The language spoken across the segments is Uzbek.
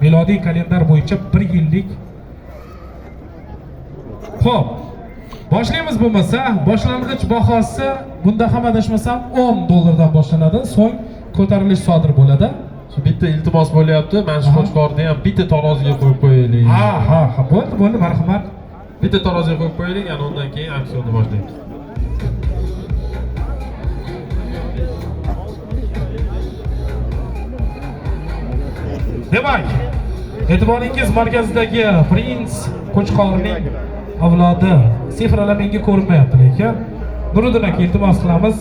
Milodiy kalendar bo'yicha 1 yillik. Xo'p, boshlaymiz bo'lmasa, boshlang'ich bahosi bunda ham adashmasam 10 dollardan boshlanadi, so'ng ko'tarilish sodir bo'ladi. Shu bitta iltimos bo'lyapti. Mana shu qo'chqorni ham bitta taroziga qo'yib qo'yaylik. Ha, bo'ldi, bo'ldi, marhamat. Bitta taroziga qo'yib qo'yaylik, ana undan keyin auksionni boshlaymiz. Demak, e'tiboringiz markazidagi Prince qo'chqorining avlodi. Sifralar menga ko'rinmayapti lekin. Nuriddin aka, iltimos qilamiz.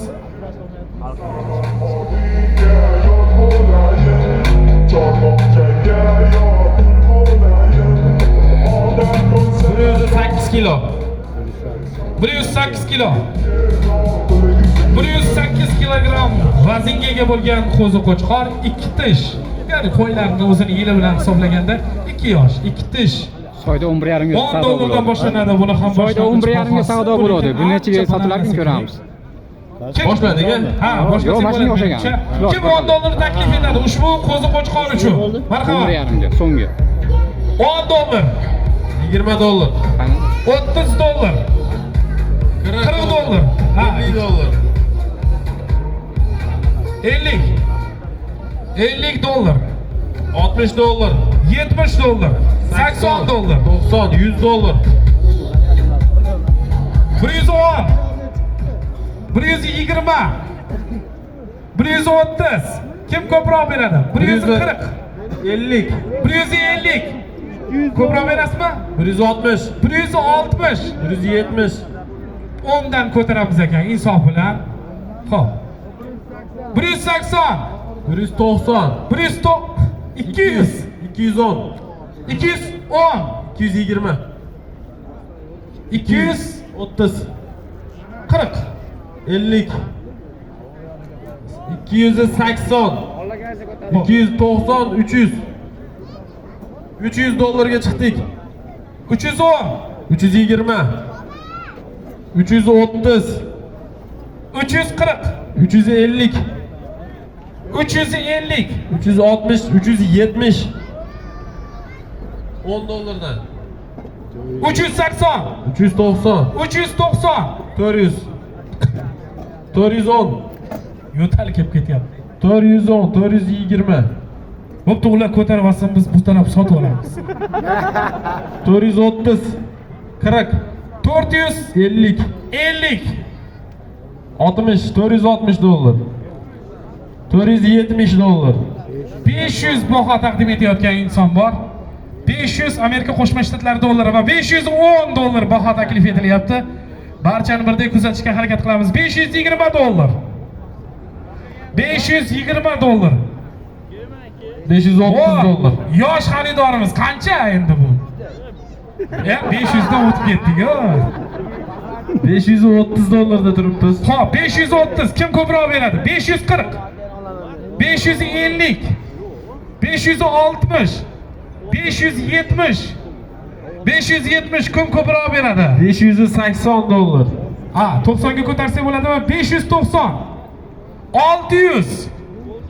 Bir yuz sakkiz kilo. 108 kilo. 108 kilogramm vaznga ega bo'lgan qo'zi qo'chqor 2 tish. Ya'ni qo'ylarni o'zini yili bilan hisoblaganda 2 yosh, 2 tish. Soyda 11,5 ga 10 savdo dollardan bo'ladi. boshlanadi buni ham. Soyda boshlang'ich 11,5 ga bahosi. savdo Bu bo'ladi. lekin Bu nechaga ancha sotilarkan baland. ko'ramiz. Kim- Boshladik, a? Ha, boshlasak Yo'q, mana shunga bo'ladi o'xshagan. menimcha. Kim 10 dollar taklif etadi ushbu qo'zi qo'chqor uchun? Marhamat. 11,5 ga so'nggi. 10 dollar, 20 dollar. Qani? 30 dollar, 40 dollar. Ha, 50 dollar. 50. 50 dollar, 60 dollar. 70 dollar, 80 dollar, 90, 100 dollar. 110, 120, 130. Kim ko'proq beradi? 140, 50, 150. Ko'proq berasizmi? 160, 160. 170, 10 dan ko'taramiz ekan insof bilan. Xo'p. 180, 190, 190, 200, 210, 210, 220, 240. 30, 50, 280, 290, 300. 300 dollarga chiqdik. 310, 320, 330, 340, 350, 350, 360, 370. 10 dollardan. 380, 390, 390. 400, 410, Yo'tal kelib ketyapti. 410, 420, Bo'pti, ular ko'tarib olsin, biz bu taraf sotib olamiz. 430, 40, 450, 50, 60, 460 dollar. 470 dollar. 500 baho taqdim etayotgan inson bor. 500 Amerika Qo'shma Shtatlari dollari va 510 dollar baho taklif etilyapti. Barchani birdek kuzatishga harakat qilamiz. 520 dollar. 520 dollar. 530 O, dollar. Yosh xaridorimiz qancha endi bu? Ya 500 dan o'tib ketdik-ku. 530 dollarda turibmiz. Xo'p, 530 kim ko'proq beradi? 540. 550. 560. 570. 570 kim ko'proq beradi? 580 dollar. Ha, 90 ga ko'tarsak bo'ladimi? 590. 600.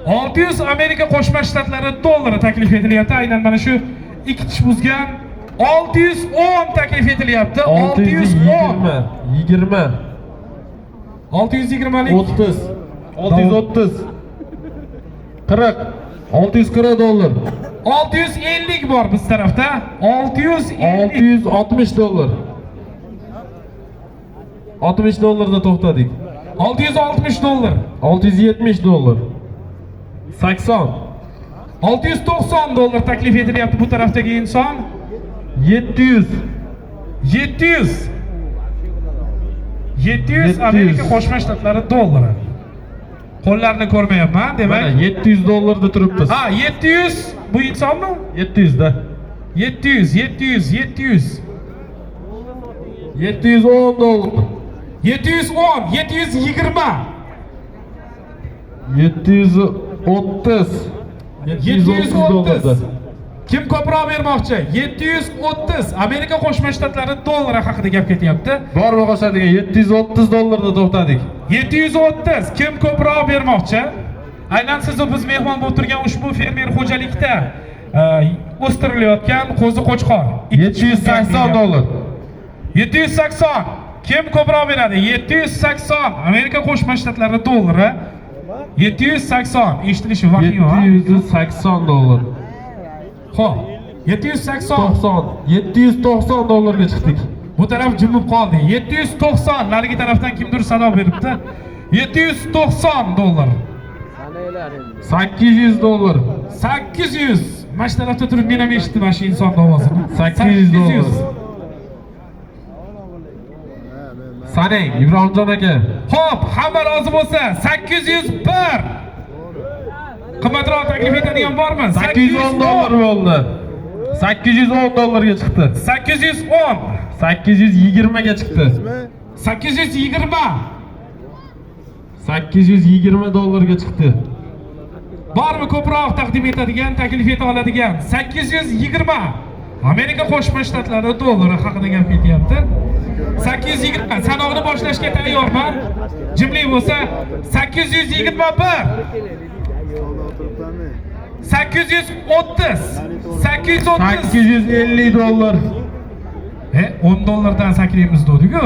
600 Amerika Qo'shma Shtatlari dollari taklif etilyapti. Aynan mana shu ikki tish buzgan 610 taklif etilyapti. 610. 620, 620 lik 30, 630, 40, 640 dollar. 650 bor biz tarafda. 650. 660 dollar. 60 dollarda to'xtadik. 660 dollar. 670 dollar. 80, 690 dollar taklif etilyapti bu tarafdagi inson. 700, 700. 700 Amerika Qo'shma Shtatlari dollari. Qo'llarni ko'rmayapman, demak. Mana 700 dollarda turibmiz. Ha, 700 bu insonmi? 700 da. 700, 700, 700. 710 dollar. 710, 720. 730. 730 dollarda. 730. Kim ko'proq bermoqchi? 730 Amerika Qo'shma Shtatlari dollari haqida gap ketyapti. Bormi qo'shadigan 730 dollarda to'xtadik. 730 kim ko'proq bermoqchi? Aynan siz va biz mehmon bo'lib turgan ushbu fermer xo'jalikda O'stirilayotgan qo'zi qo'chqor. 780 dollar. 780. Kim ko'proq beradi? 780 Amerika Qo'shma Shtatlari dollari. 780 eshitilishi vahima. 780 dollar. Xo'p, 780. 90. 790 dollarga chiqdik. Bu taraf jimib qoldi. 790, narigi tarafdan kimdir sado beribdi. 790 dollar. 800 dollar. 800. Mana shu tarafda turib men ham eshitdim mana shu insonni ovozini. 800 dollar. Sanang, Ibrohimjon aka. Xo'p, hamma rozi bo'lsa, 801. Qimmatroq taklif etadigan bormi? 810 dollar bo'ldi. 810 dollarga chiqdi. 810. 820 ga chiqdi. 820. 820 dollarga chiqdi. Bormi ko'proq taqdim etadigan, taklif eta oladigan? 820. Amerika Qo'shma Shtatlari dollari haqida gap ketyapti. 820 sanoqni boshlashga tayyorman. Jimlik bo'lsa, 821. 830. 830. 850 dollar. 10 dollardan saklaymiz dedik-ku.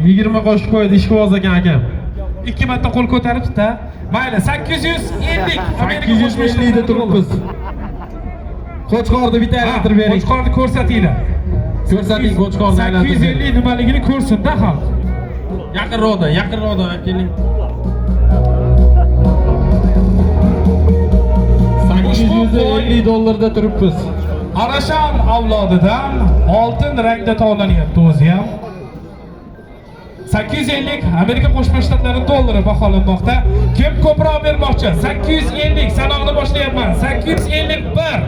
20 qo'shib qo'ydi, ishqiboz ekan akam. Ikki marta qo'l ko'taribdi-da. Mayli, 850 Amerika Qo'shma 850 da Shtatlari turibmiz. Qo'chqorni bitta aylantirib bering. Qo'chqorni ko'rsatinglar. Ko'rsating, qo'chqorni aylantirib bering. 850 nimaligini ko'rsin-da xalq. Yaqinroqdan, yaqinroqdan olib keling. 850 dollarda turibmiz. Arashan avlodidan, oltin rangda tovlanyapti o'zi ham. 850 Amerika Qo'shma Shtatlari dollari baholanmoqda. Kim ko'proq bermoqchi? 850 sanoqni boshlayapman. 851.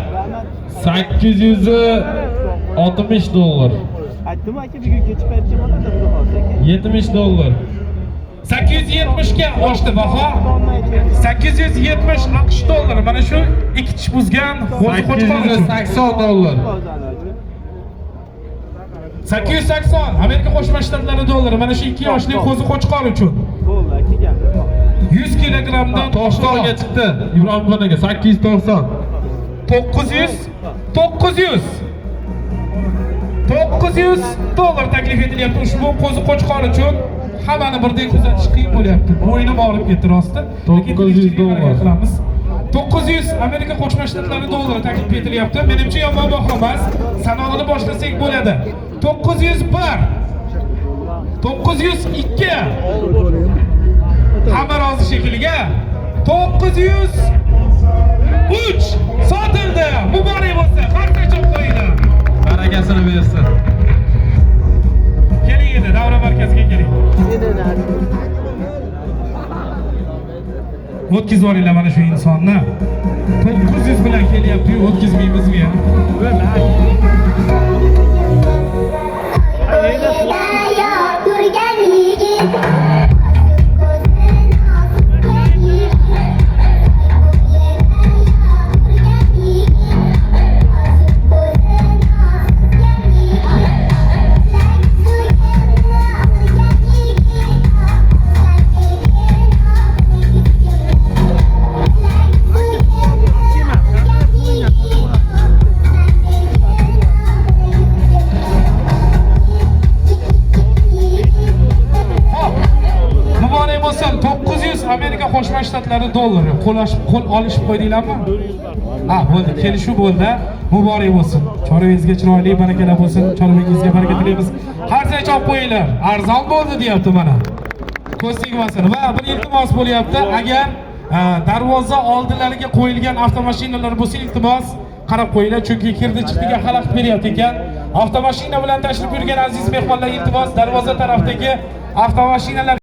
860 dollar. Aytdim aka, bugun kechki paytga bo'ladi, xudo xohlasa aka. 70 dollar. 870 ga oshdi baho. 870 AQSh dollari. Mana shu ikki tish buzgan qo'zi qo'chqor uchun. 880 dollar. 880 Amerika Qo'shma Shtatlari dollari. Mana shu ikki yoshli qo'zi qo'chqor uchun. Bo'ldi aka, gap yo'q. 100 kilogrammdan Toshloqga chiqdi. Ibrohimxon aka 890. 900 900 900 dollar taklif etilyapti ushbu qo'zi qo'chqor uchun. Hammani birdek kuzatish qiyin bo'lyapti. Bo'ynim og'rib ketdi rosti. Lekin 900 tirikchilik harakat dollar. qilamiz. 900 Amerika Qo'shma Shtatlari dollari taklif etilyapti. Menimcha yomon baho emas. Sanog'ini boshlasak bo'ladi. 901, 902. Hamma rozi shekilli. 903 sotildi. Muborak bo'lsin. Qarsak chop qo'yinglar. Barakasini bersin. Keling endi davra markaziga keling. O'tkazib yuboringlar mana shu insonni. 900 bilan kelyapti-yu, o'tkazmaymizmi ya? Turgan yigit. Hop. Muborak bo'lsin. 900 Amerika Qo'shma Shtatlari dollari. Qo'l qo'l olishib qo'ydinglarmi? Ha, bo'ldi. Kelishuv bo'ldi. Muborak bo'lsin. Chorvangizga chiroyli barakalar bo'lsin. Chorvangizga baraka tilaymiz. Qarsak chop qo'yinglar. Arzon bo'ldi deyapti mana. Ko'z tegmasin. Va bir iltimos bo'lyapti. Agar darvoza oldilariga qo'yilgan avtomashinalar bo'lsa, iltimos qarab qo'yinglar, chunki kirdi chiqdiga xalaqit beryapti ekan. Avtomashina bilan tashrif buyurgan aziz mehmonlar, iltimos, darvoza tarafdagi avtomashinalar